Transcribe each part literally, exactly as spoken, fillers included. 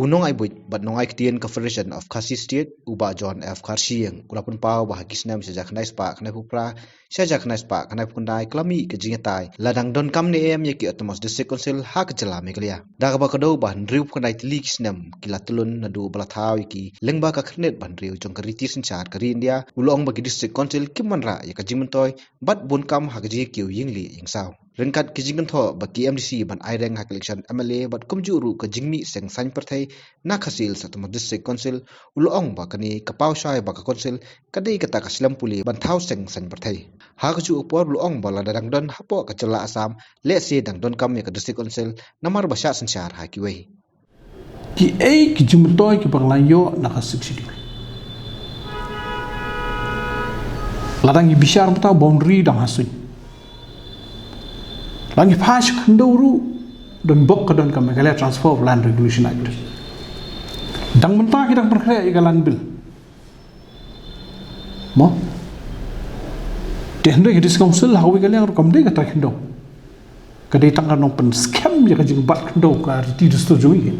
U nongai buit bad nongai ktien ka Federation of Khasi State, u Bah John F Kharshiing, u la pynpaw ba ha ki snem shi hajar khyndai spah khyndai phew phra, shi hajar khyndai spah khyndai phew khyndai, ka la mih ka jingïatai la dang donkam ne em ïa ki Autonomous District Council ha ka jylla Meghalaya. Da kaba kdew ba hynriew phew khyndai tylli ki snem ki la tyllun naduh ba la thaw ïa ki lyngba ka khyrnit ba hynriew jong ka riti synshar ka ri India, u la ong ba ki District Council kim wanrah ïa ka jingmyntoi bad bun kam ha ka jingïakiew ïing lieh ïing saw. Ryngkat ki jingkynthoh ba ki M D C ban ai reng ha ka election M L A bad kumjuh ruh ka jingmih seng saiñ pyrthei na Khasi Hills Autonomous District Council, u la ong ba kane ka paw shai ba ka Council ka dei kata ka slem pule ban thaw seng saiñ pyrthei. Ha kajuh ka por u la ong ba lada dang don hapoh ka jylla Assam, lehse dang donkam ïa ka District Council namar ba shah synshar ha kiwei. Kiei ki jingmyntoi kiba ngi la ïoh na ka Sixth Schedule? La dang ïa bishar mynta boundary dang ha suiñ. La ngi phai sha khyndew ruh, don bok ka don ka Meghalaya Transfer of Land Regulation Act. Dang mynta ki dang pynkhreh ïa ka Land Bill. Mo? Te hynrei ka District Council ha kawei ka liang ruh kam dei ka trai khyndew. Ka dei tang ka nongpynskhem ïa ka jingbat khyndew ka riti dustur jong ngi.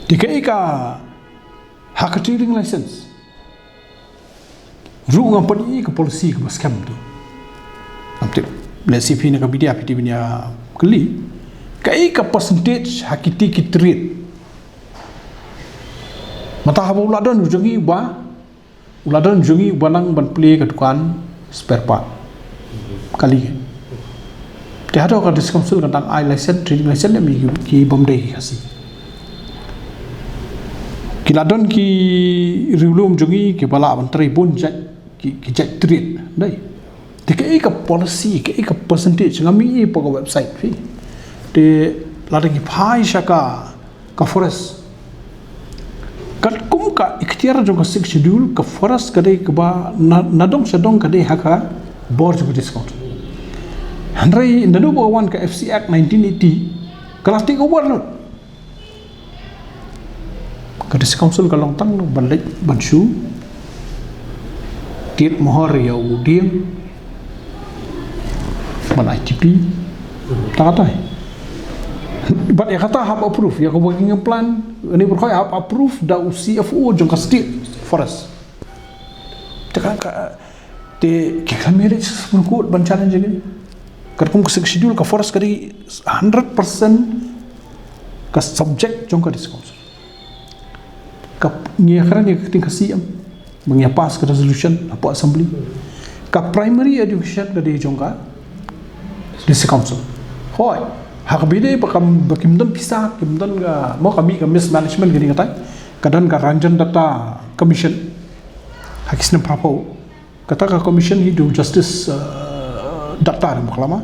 Te kaei ka, ha ka trading license ruh ngam pat ïohi ka policy kaba skhem tu. Ngam tip, lehse phi na ka media phi tip, phin ïa kylli. Kaei ka percentage ha kiti ki trade? Mynta haba u la don u jong ngi uba, u la don u jong ngi uba nang ban plie ka dukan spare part, kali. Te hato ka District Council kan dang ai license, trading license ne em ïa ki, ki bym dei ki Khasi? Ki la don ki riewlum jong ngi kiba lah ban trei bun jait, ki, ki jait trade, dei. Te kaei ka policy, kaei ka percentage? Ngam ïohi hapoh ka website phi. Te lada ngi phai sha ka, ka forest, katkum ka iktiar jong ka Sixth Schedule, ka forest ka dei kaba na, na dong sha dong ka dei ha ka bor jong ka District Council. Hynrei naduh ba wan ka F C Act nineteen eighty, ka la take over lut. Ka District Council ka long tang ban leit ban shu tied mohor ïa u dieng ban I T P. Tang katai. Bad ïa kata hap approve, ïa ka working plan, ïa kane baroh hap approve da u C F O jong ka State Forest. Te ka, ka, te ki khlem ïaleh sha Supreme Court ban challenge ïa kane. Katkum ka Sixth Schedule, ka forest ka dei hundred percent ka subject jong ka District Council. Ka, ngi ïakren ïa ka ktien Khasi em, ba ngi ïa pass ka resolution hapoh Assembly. Ka primary education ka dei jong ka District Council. Hooid, ha kaba ïadei ba kam, ba kim don pisa, kim don ka, mo, ka mih ka mismanagement kane katai. Ka don ka Ranjan Datta Commission ha ki snem phra phew. Kata ka commission hi u Justice, uh, Datta ne mo, ka la ma.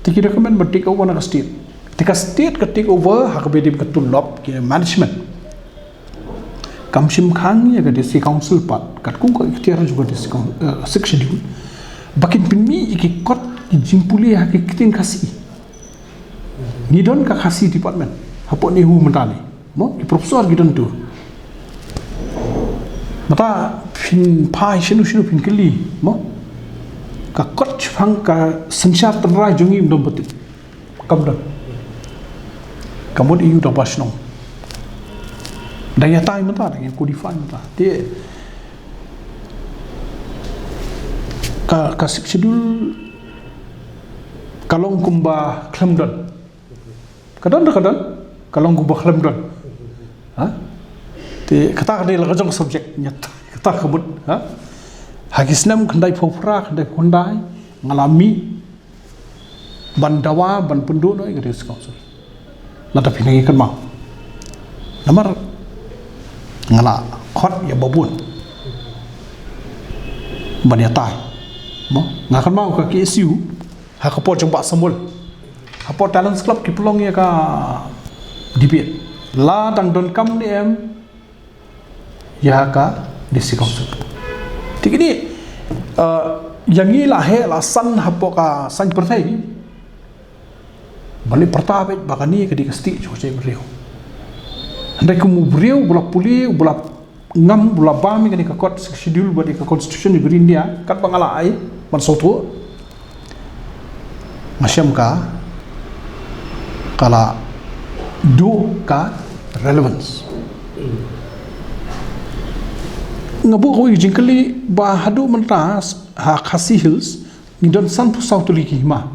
Te ki recommend ban take over na ka state. Te ka state ka take over ha kaba ïadei bad ka tulop, ki management. Kam shim khang ïa ka District Council pat, katkum ka iktiar jong ka District Coun-, uh, Sixth Schedule, ba kin pynmih ïa ki kot ki jingpule ha ki ktien Khasi. Ngi don ka Khasi Department hapoh NEHU mynta ne. Mo, ki professor ki don tu. Mynta phin phai shano shano phin kylli, mo, ka kot shaphang ka synshar tynrai jong ngi ym don ba tip. Kam don. Ka mut ïa u da ba shnong. Dang ïatai mynta, dang ïa codify mynta. Te ka, ka Sixth Schedule ka long kumba khlem don. Ka don da ka don, ka long kumba khlem don. Ha? Te kata ka dei la ka jong subject, ngi ïa, kata ka mut, ha? Ha ki snem khyndai phew phra, khyndai phew khyndai, nga la mih ban dawa, ban pynduh noh ïa ka District Council. Lada phi nang ïa kynmaw. Namar nga la khot ïa ba bun ban ïatai. Mo, nga kynmaw ka K S U, ha ka por jong Bah Samuel, hapoh Talents Club ki pynlong ïa ka debate. La dang donkam ne em ïa ka District Council? Te kine, uh, ïa ngi la heh la san hapoh ka saiñ pyrthei ban leh pyrta beit ba kane ka dei ka state jong u briew. Hynrei kum u briew ba la pule, ba la ngam, ba la bam ïa kane ka kot Sixth Schedule bad ïa ka Constitution jong ka India, katba nga la ai ban sngewthuh, nga shem ka, ka la duh ka relevance. Nga buh kawei ka jingkylli ba haduh mynta ha Khasi Hills ngi don sanphew saw tylli ki hima.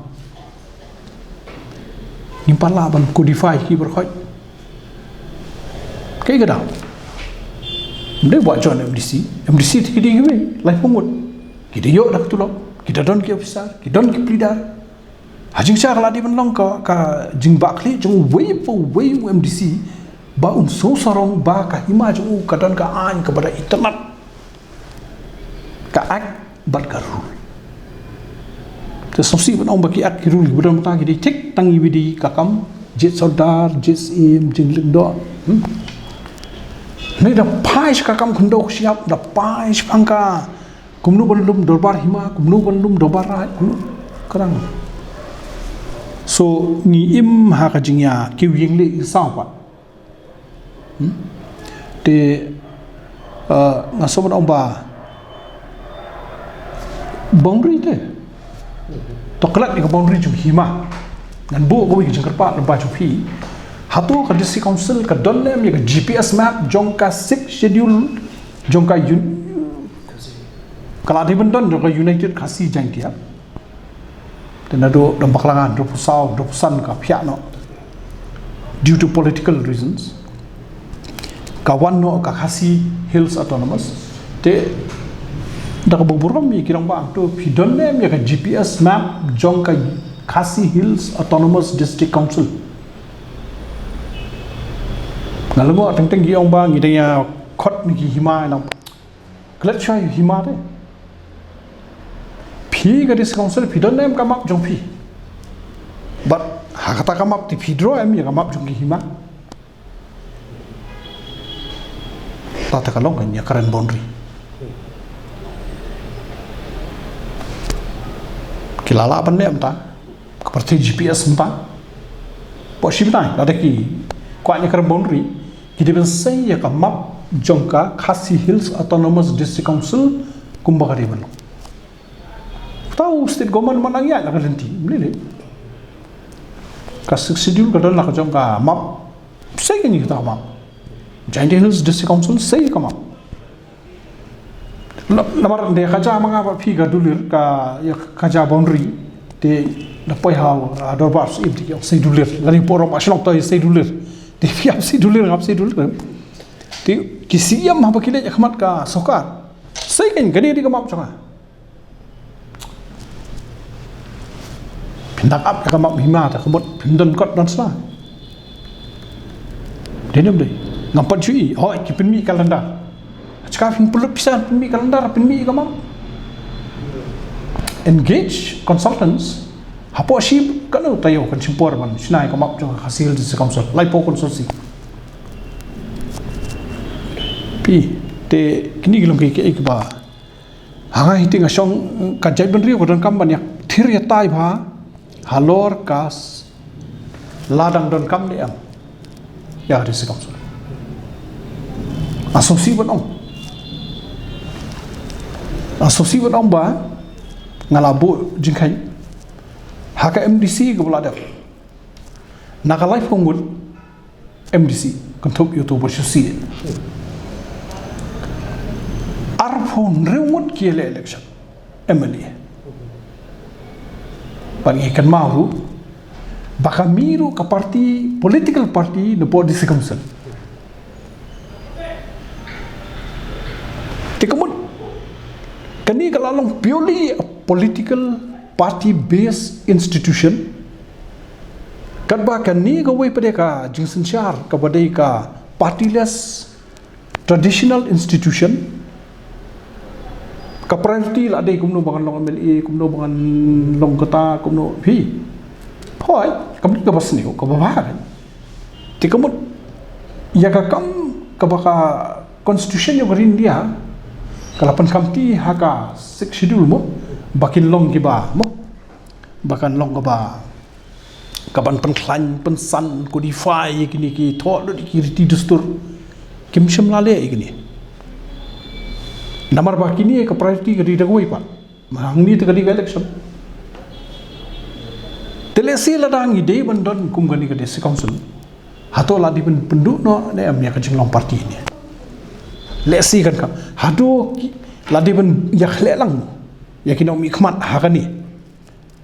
Ngim pat lah ban codify ki baroh khoit. Kaei ka daw? Ym dei ba jon M D C, M D C te ki dei kiwei, laiphew ngut. Ki da ïoh da ka tulop, ki da don ki officer, ki don ki pleader. Ha jingshah ka la dei ban long ka, ka jingbakla jong uwei pa uwei u M D C ba un sngewsarong ba ka hima jong u ka don ka aiñ kaba da itynnad. Ka act bad ka rule. Te sngewsih ban ong ba ki act ki rule kiba don mynta ki dei thik tang iwei, dei ka kam jied sordar, jied syiem, jinglyngdoh. Hmm? Hynrei da phai sha ka kam khyndew ka shyiap, da phai shaphang ka kumno ban lum dorbar hima, kumno ban lum dorbar raid, kumno ka dang. So ngi im ha ka jingïakiew ïing leh ïing saw pat. Hmm? Te, uh, nga sngewbha ong ba boundary te. To klet ïa ka boundary jong hima. Ngan buh kawei ka jingkyrpad lyngba jong phi. Hato ka District Council ka don ne em ïa ka G P S map jong ka Sixth Schedule jong ka un-, ka la dei ban don jong ka United Khasi Jaintia. Te naduh dang bakla ngan, hynriewphew saw, hynriewphew san ka phiah noh. Due to political reasons. Ka wan noh ka Khasi Hills Autonomous. Te da kaba burom ïa ki rangbah, to phi don ne em ïa ka G P S map jong ka Khasi Hills Autonomous District Council? Nga lyngngoh teng teng ki ong ba ngi dang ïa khot na ki hima nang. Klet shuwa ïa u hima te. Phi ka District Council phi don ne em ka map jong phi? Bad ha kata ka map te phi draw em ïa ka map jong ki hima? Te ka long ka ïakren boundary. Ki la lah ban leh mynta. Ka pyrthei G P S mynta. Pok shi bnai lada ki kwah ïakren boundary, ki dei ban sei ïa ka map jong ka Khasi Hills Autonomous District Council kumba ka dei ban long. Te u state government ma nang ïaid la ka lynti, ym lei lei. Ka Sixth Schedule ka don la ka jong ka map. Sei kane kata ka map. Jaintia Hills District Council sei ka map. La, namar ynda ka jia ma nga bad phi ka dulir ka, ïa ka jia boundary. Te la poi ha, ha dorbar syiem te ki ong sei dulir. Lane poro ma shnong to ïa sei dulir. Te phi ap sei dulir, nga ap sei dulir. Te ki syiem haba ki leit ha khmat ka sorkar, sei kane, kane ka dei ka map jong nga. Phin dang ap ïa ka map hima te ka mut phin don kot don sla. Dei ne ym dei? Ngam pat shu i, hooid ki pynmih calendar. Hashka phin pynlut pisa pynmih calendar, pynmih ïa ka map. Engage consultants. Hapoh shi, kano taïew kan shim por ban shna ïa ka map jong ka Khasi Hills District Council. Laiphew constituency. Phi, te kine ki long ki, ki, kiba ha nga hi te nga shong ka jaitbynriew ka donkam ban ïa thir ïa tai bha halor ka s-, la dang donkam ne em ïa ka District Council. Nga sngewsih ban ong, nga sngewsih ban ong ba nga la buh jingkheiñ ha ka M D C kaba la dep. Na ka laiphew ngut M D C, kynthup ïa uto ba shu siew. Arphew hynriew ngut ki ïaleh election M L A. Bad ngi kynmaw ruh ba ka mih ruh ka party, political party napoh District Council. Te ka mut kane ka la long purely a political party based institution. Katba kane kawei pat de ka jingsynshar kaba dei ka partyless traditional institution. Ka priority la dei kumno ba ngan long M L A, kumno ba ngan long kata, kumno phi. Hooid, kam dei kaba sniew, kaba bha kan. Te ka mut ïa ka kam kaba ka Constitution jong ka ri India ka la pynkhamti ha ka Sixth Schedule mo, ba kin long kiba mo, ba kan long kaba, kaban pynkhlaiñ, pynsan, codify ïa kine ki thoh, lut ïa ki riti dustur. Kim shym la leh ïa kine. Namar ba kine ka priority ka dei da kawei pat. Hangne te ka dei ka election. Te lehse lada ngi dei ban don kum kane ka District Council, Hato la dei ban pynduh noh ne em ïa ka jinglong party ne? Lehse kan kam. Hato ki, la dei ban ïakhleh lang ïa ki nongmihkhmat ha kane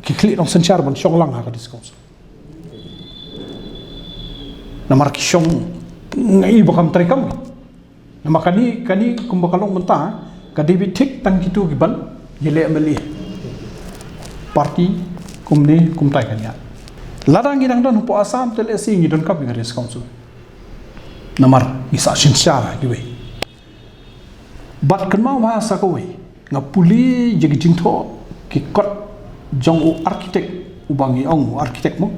ki khlieh nongsynshar ban shong lang ha ka District Council? Namar ki shong ngi ba kam treikam. Namar kane, kane kumba ka long mynta ka dei beit thik tang kito kiban ïaleh MLA. Party kumne kumtai kan ïa. Lada ngi dang don hapoh Assam te lehse ngi donkam ïa ka District Council. Namar ngi sah synshar ha kiwei. Bad kynmaw ba sa kawei nga pule ïa ki jingthoh ki kot jong u architect, uba ngi ong u architect mo,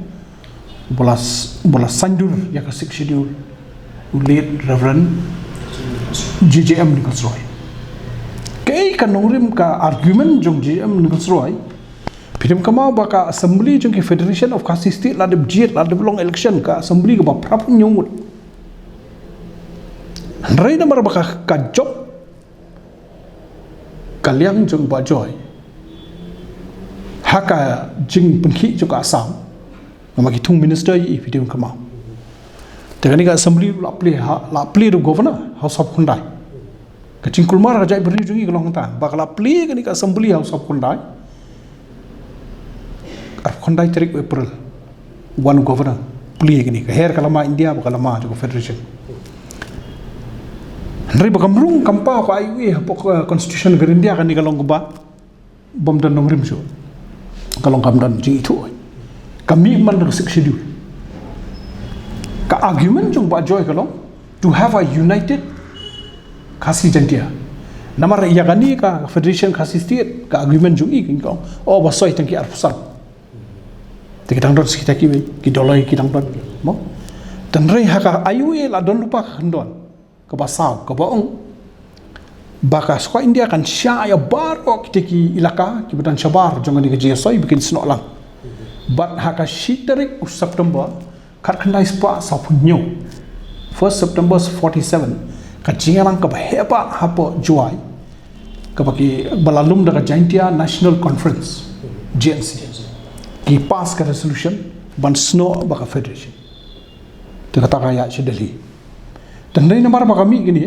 uba la s-, uba la saindur ïa ka Sixth Schedule, u late Reverend J J M Nichols Roy. Kaei ka nongrim ka argument jong J J M Nichols Roy? Phi dang kynmaw ba ka Assembly jong ki Federation of Khasi State la dep jied, la dep long election, ka Assembly kaba phra phew hynñiew ngut. Hynrei namar ba ka, ka jop ka liang jong Bah Joy ha ka jingpynkhih jong ka Assam, namar ki thung minister ïa i, phi dang kynmaw. Te kane ka Assembly la plie ha, la plie da u Governor ha u sap khyndai. Ka jingkulmar ka jaitbynriew jong ngi ka long kata ba ka la plie kane ka Assembly ha u sap khyndai. Arphew khyndai tarik u April, wan u Governor plie kane, ka her ka lama India bad ka lama jong ka Federation. Hynrei ba kam rung kam paw ka I O A hapoh ka Constitution ka ri India, kane ka long kaba bym don nongrim shuh. Ka long kam don jingithuh. Ka mih man da ka Sixth Schedule. Ka argument jong Bah Joy ka long to have a united Khasi Jaintia. Namar ïa kane ka Federation Khasi State, ka argument jong i ka long, oh, ba soi tang ki arphew san. Te ki dang don shi kita kiwei, ki Doloi ki dang don, mo. Hynrei ha ka I O A la don lypa ka kyndon kaba saw, kaba ong ba ka sorkar India kan shah ïa baroh kita ki ilaka kiba don shabar jong kane ka J S Y ba kin snoh lang. Bad ha ka shi tarik u September, khatkhyndai spah sawphew hynñiew, first September forty-seven, ka jingïalang kaba heh bah hapoh Jowai, kaba ki, ba la lum da ka Jaintia National Conference, J N C, ki pass ka resolution ban snoh ba ka federation. Te kata ka ïaid sha Delhi. Te hynrei namar ba ka mih kane,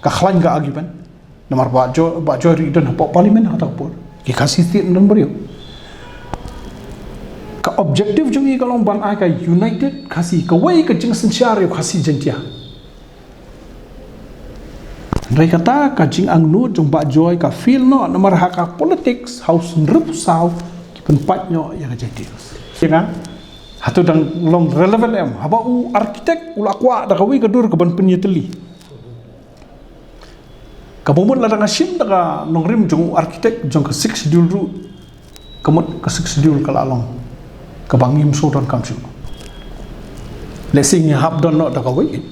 ka khlaiñ ka argument. Namar Bah Jo-, Bah Joy ruh i don hapoh Parliament ha kata ka por. Ki Khasi State don briew. Ka objective jong i ka long ban ai ka united Khasi, kawei ka jingsynshar ïa u Khasi Jaintia. Hynrei kata ka jingangnud jong Bah Joy ka fail noh, namar ha ka politics, ha u sngewthuh saw ki pynpait noh ïa ka Jaintia. Ïa nga, hato dang long relevant em? Haba u architect u la kwah da kawei ka dur kaban pynïatylli. Kaba mut lada nga shim da ka nongrim jong u architect jong ka Sixth Schedule ruh, ka mut ka Sixth Schedule ka la long kaba ngim sngewthuh kam shuh. Lehse ngi hap don noh da kawei.